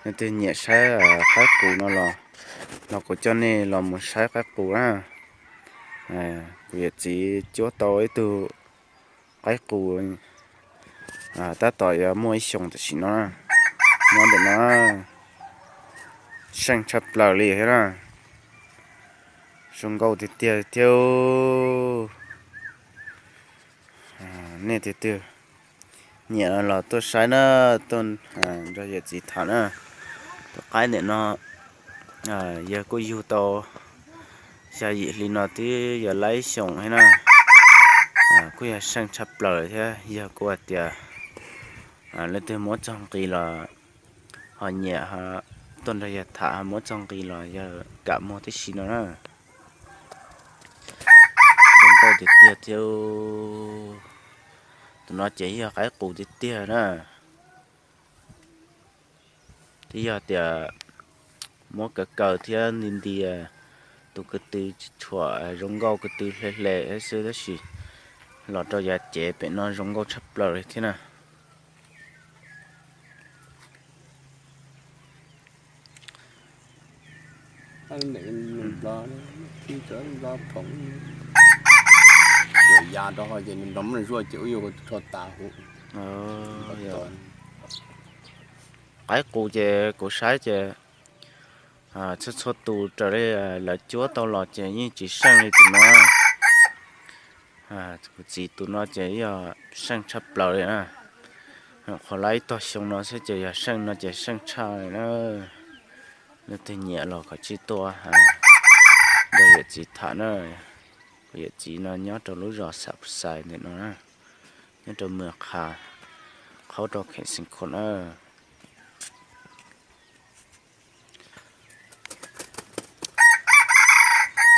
Nej twg nyiam saib qaib qus no los, los kuv coj nej los mus saib qaib qus na. Kuv yawm txiv cuab tau ib tug qaib qus tab tom yuav muaj ib xyoos tam sim no na. Nyob ntawm no seej tshaj plaws li thiab na. Zoo nkauj tiag tiag thiab. Nej tiag tiag nyiam los tuaj saib na, tuaj nrog yawm txiv tham na. Tus qaib ntawm no yawg kuj yug tau xya yim hli no twb yog laib xyoos thiab na. Kuj yog seej tshaj plaws thiab, yog kuj hais tias leej twg muab txog nqi los ho nyiam tuaj nrog yawg tham, ho muab txog nqi los yawg kam muag tib si no na. Zoo nkauj tiag tiag thiab. Tus no ces yog qaib qus tiag tiag na. Twb yog tias muab kaw kaw thiab nti nti, tus ko tw tsis tshua zoo nkauj, ko tw hle hle xwb, tab sis los rau yav cev pem no zoo nkauj tshaj plaws li thiab na. Qaib qus ces kuv saib ces txhua txhua tus raws li lawv cuab tau los ces yeej tsis seej li tus no. Kuv txiv tus no ces yog seej tshaj plaws li na. Qhov laib ib tog xyoo no xwb ces yog seej no ces seej tshaj li na. Leej twg nyiam los kom tsij tuaj nrog yawm txiv tham na. Kuv yawm txiv no nyob rau lub zos Xab Xais ntawm no na, nyob rau Mws Qha, qhaub rau Kheem Xeev Khuam na.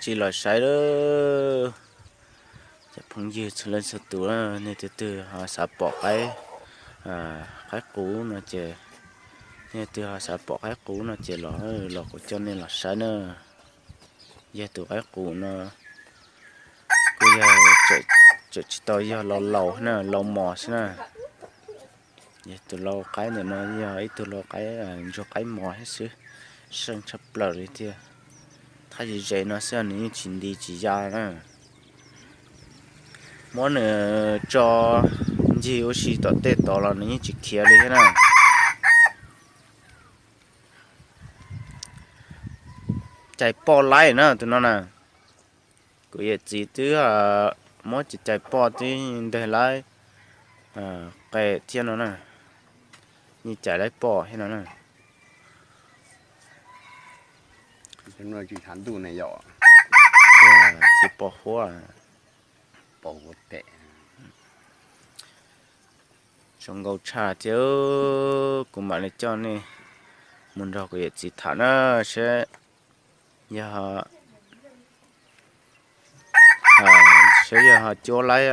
Tsij los saib lawm. Cov phooj ywg txhua leej txhua tus, nej twg twg ho xav pom qaib, qaib qus no ces, nej twg ho xav pom qaib qus no ces los, los kuv coj nej los saib na. Yog tus qaib qus no kuj yog tseem tsis tau yog laus laus na, laus mos xwb na. Yog tus lau qaib ntawm no yog ib tug lau qaib ntsuag qaib mos thiab xwb, seej tshaj plaws li thiab. Thab ze ze no xwb nws yeej tsis nti tsis ya na. Muab nws tso ncig ua si tom tej tod los nws yeej tsis khiav li thiab na. Cais poj laib na tus no na. Kuv yawm txiv twb muab cais poj twb nteg laib qe thiab no na. Yeej cais laib poj thiab no na. Tsis poj huab. Zoo nkauj tshaj thiab, kuv mam li coj nej mus nrog kuv yawm txiv tham na, seb yog, seb yog ho cuab laib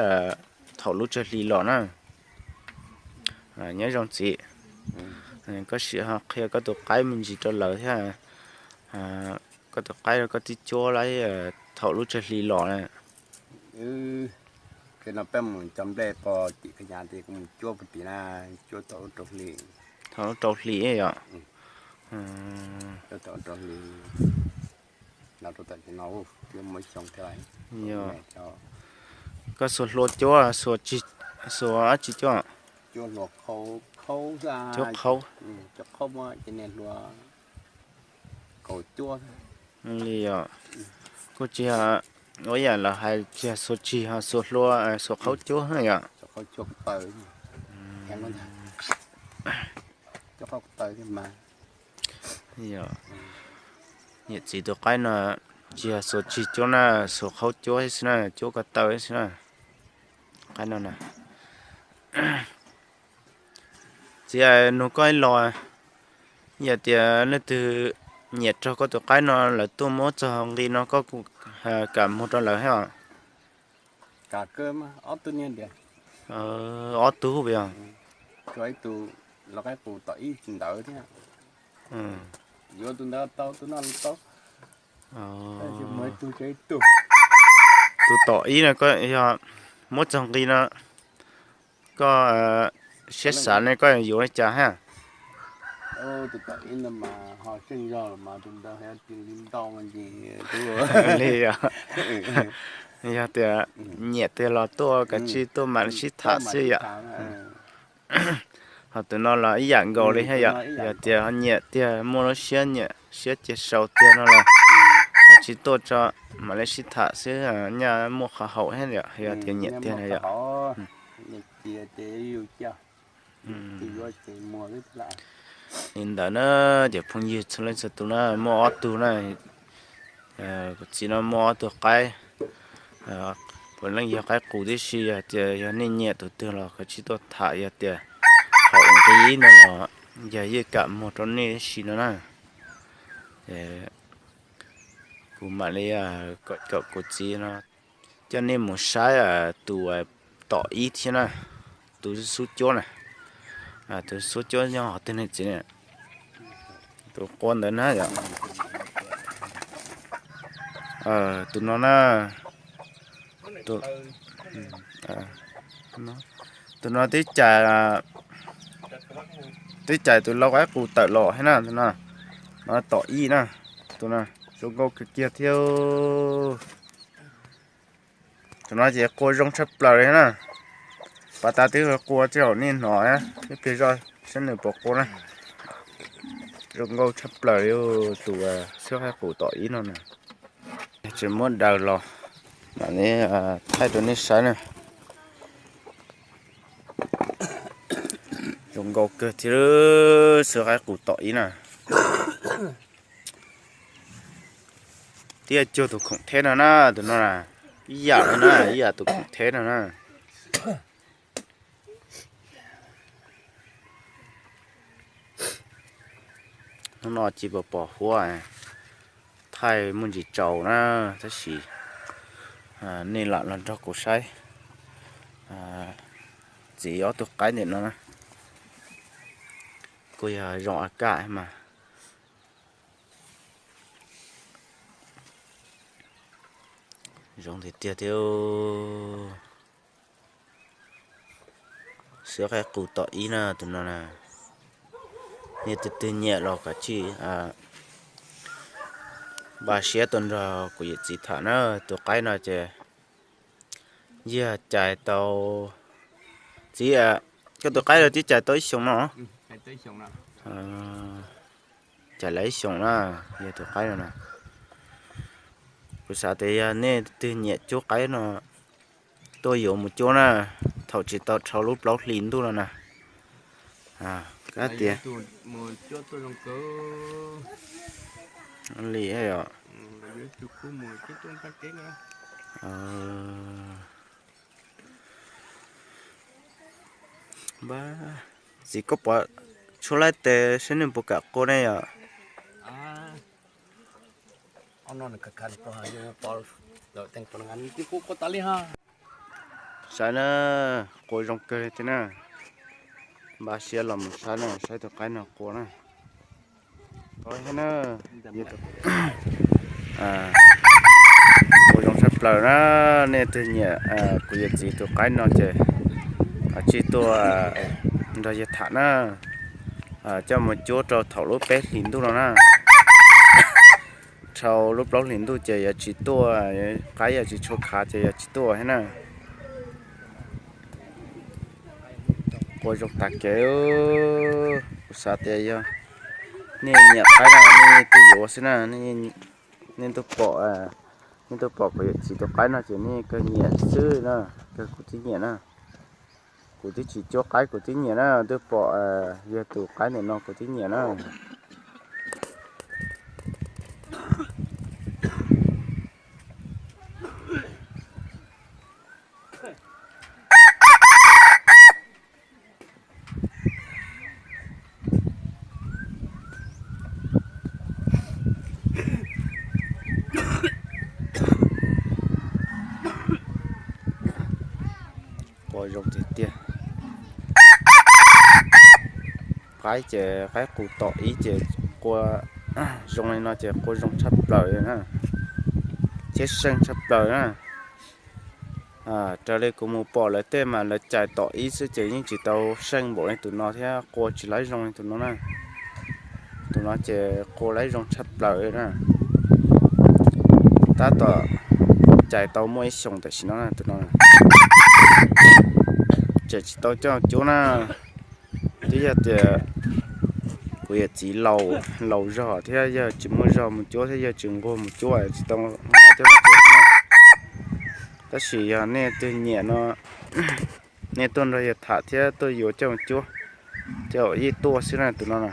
thaum lub tsag hli los na. Nyob zoo txiv, koj sim ho qhia koj tus qaib me ntsis rau lawv thiab. Koj tus qaib koj twb cuab laib thaum lub tsag hli los na. Ces no peb mus cov nplej pog tim Kha Yas ces kuv mus cuab pog tim na, cuab thaum rau hli. Thaum rau hli yom. Thaum rau hli los rau tam sim no twb muaj ib xyoo thiab lawm. Koj xuas hlua cuab, xuas dab tsi cuab? Cuab hlua khaub, khaub, cuab khaub. Cov khaub muab cov niag hlua kaus cuab. Li os, kuj tsis yog ua yam lawv hais tsis yog xuas tsig ho xuas hlua, xuas khaub cuab yom. Yawm txiv tus qaib no tsis yog xuas tsig cuab na, xuas khaub cuab xwb na, cuab ko taw xwb na. Qaib no na. Txiv, nug koj ib los, yog tias leej twg nyiam raug koj tus qaib no lawv tuaj muab txog nqi no koj kam muag rau lawv thiab os? Ob tug puas yog? Tus tom ib no koj yog muab txog nqi no koj siab xav ne koj yuav li cas hab? Tus tom ib no mas ho tseeb zog los mas tus ntawd hais tias li ntau mas nce li os. Yog tias nyiam tiag los tuaj kav tsij tuaj mam li sib tham xwb yom. Ho tus no los ib yam nkaus li thiab yom, yog tias ho nyiam tiag muaj lub siab nyiam siab cia sau tiag no los kav tsij tuaj tso mam li sib tham xwb, nyaj muaj qhov haum thiab yom, yog tias nyiam tiag na yom. Li ntawd na, cov phooj ywg txhua leej txhua tus na, muaj ob tug na, kuv txiv no muaj ob tug qaib, puav leej yog qaib qus tib si, yog tias yog nej nyiam tus twg los kav tsij tuaj tham, yog tias haum nqi no los yog yeej kam muag rau nej ib si no na. Kuv mam li kom kuv txiv no coj nej mus saib tus tom ib thiab na, tus xub cuab na, tus xub cuab nyob hauv twg ne txiv ne, tus qua ntawd na yom. Tus no na, tus no twb cais, twb cais tus lau qaib qus tawm los thiab na, tus no, no tom ib na, tus no zoo nkauj kawg kiag thiab. Tus no ces qua zoo tshaj plaws li na. Pas tas twb qua tsis haum nej hnov na, ib pliag zoj saib nws puas qua na. Zoo nkauj tshaj plaws li tus xwb qaib qus tom ib no na. Tsis muab daws los, mam li thaij rau nej saib na. Zoo nkauj kawg thiab xwb qaib qus tom ib na. Twb cuag tus khoom theb no na, tus no na, ib yam li na, ib yam tus khoom theb no na. Hnub no tsis pom pom huab, thaij muaj ntsis tsaus na, tab sis nej lam los nrog kuv saib txiv ob tug qaib ntawm no na. Kuj yog zoo a kaj mas. Zoo tiag tiag thiab. Xwb qaib qus tom ib na tus no na. Nej tus twg nyiam los kav tsij npaj siab tuaj nrog kuv yawm txiv tham na. Tus qaib no ces yog cais tau, txiv, koj tus qaib no twb cais tau ib xyoos no. Cais lawv ib xyoos na, yog tus qaib no na. Kuv xav tias yog nej twg nyiam cuab qaib no tuaj yuav mus cuab na, thaum tsis tau dhau lub plaub hlis ntuj no na. Kab tias li os. Txiv, koj pom tshuab laib tes saib nws puas kam qua ne yom? Saib na, qua zoo kawg li thiab na. Npaj siab los mus saib na, saib tus qaib no qua na. Qua zoo tshaj plaws na, nej twg nyiam kuv yawm txiv tus qaib no ces kav tsij tuaj nrog yawg tham na, coj mus cuab rau thaum lub peb hlis ntuj no na. Dhau lub plaub hlis ntuj ces yog tsis tuaj, qaib yog tsis tshua khav ces yog tsis tuaj thiab na. Qua zoo tag kev. Kuv xav tias yog nej nyiam qaib no nej tuaj yuav xwb na. Nej tuaj pom, nej tuaj pom kuv yawm txiv tus qaib no ces nej kawg nyiam xwb na, kawg kuv twb nyiam na. Kuv twb tsis cuab qaib kuv twb nyiam na, twb pom yog tus qaib ntawm no kuv twb nyiam na. Qua zoo tiag tiag. Qaib ces qaib qus tom ib ces qua zoo li no ces qua zoo tshaj plaws li na, thiab seej tshaj plaws na. Raws li kuv mus pom lawv tej mas lawv cais tom ib xwb ces yeej tsis tau seej npaum li tus no thiab qua tsis laib zoo li tus no na. Tus no ces qua laib zoo tshaj plaws na. Tab tom cais tau muaj ib xyoos tam sim no tus no tseem tsis tau coj cuab na. Twb yog tias kuv yawm txiv laus zog thiab yawg tsis muaj zog mus cuab thiab yawg tsis nquag mus cuab tsis tau nqa coj mus cuab. Tab sis yog nej twg nyiam no, nej tuaj nrog yawg tham thiab tuaj yuav coj mus cuab, ces yeej tuaj xwb na tus no na.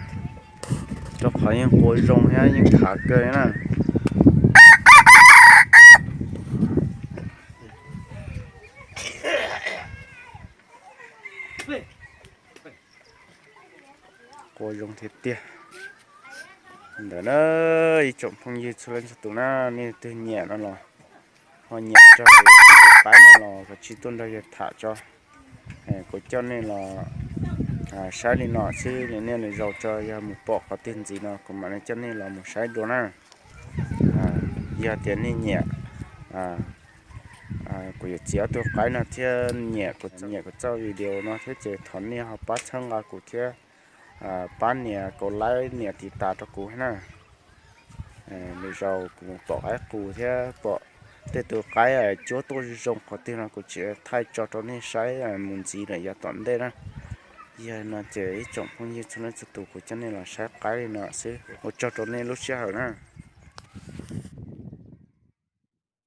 Rau qhov yeej qua zoo thiab yeej khav kawg na. Qua zoo tiag tiag. Ntawd na, ib tsoom phooj ywg txhua leej txhua tus na, nej twg nyiam no los ho nyiam txog tus qaib no los kav tsij tuaj nrog yawg tham tso. Kuv coj nej los saib li no xwb, nej nws zaus tso, yog mus pom qhov twg ntxiv no kuv mam li coj nej los mus saib dua na. Yog tias nej nyiam kuv yawm txiv ob tug qaib no thiab nyiam kuv, nyiam kuv txoj video no thiab ces thov nej ho pab txhawb nqa kuv thiab pab nias kaum like nias tiv tas rau kuv na. Lwm zaus kuv mus pom qaib qus thiab pom tej tus qaib cuab tuaj zoo zoo qhov twg no kuv tseem thaij tso rau nej saib mus ntxiv lawm yav tom ntej na. Yog no ces ib tsoom phooj ywg txhua leej txhua tus, kuv coj nej los saib qaib li no xwb, ua tsaug rau nej lub sij hawm na.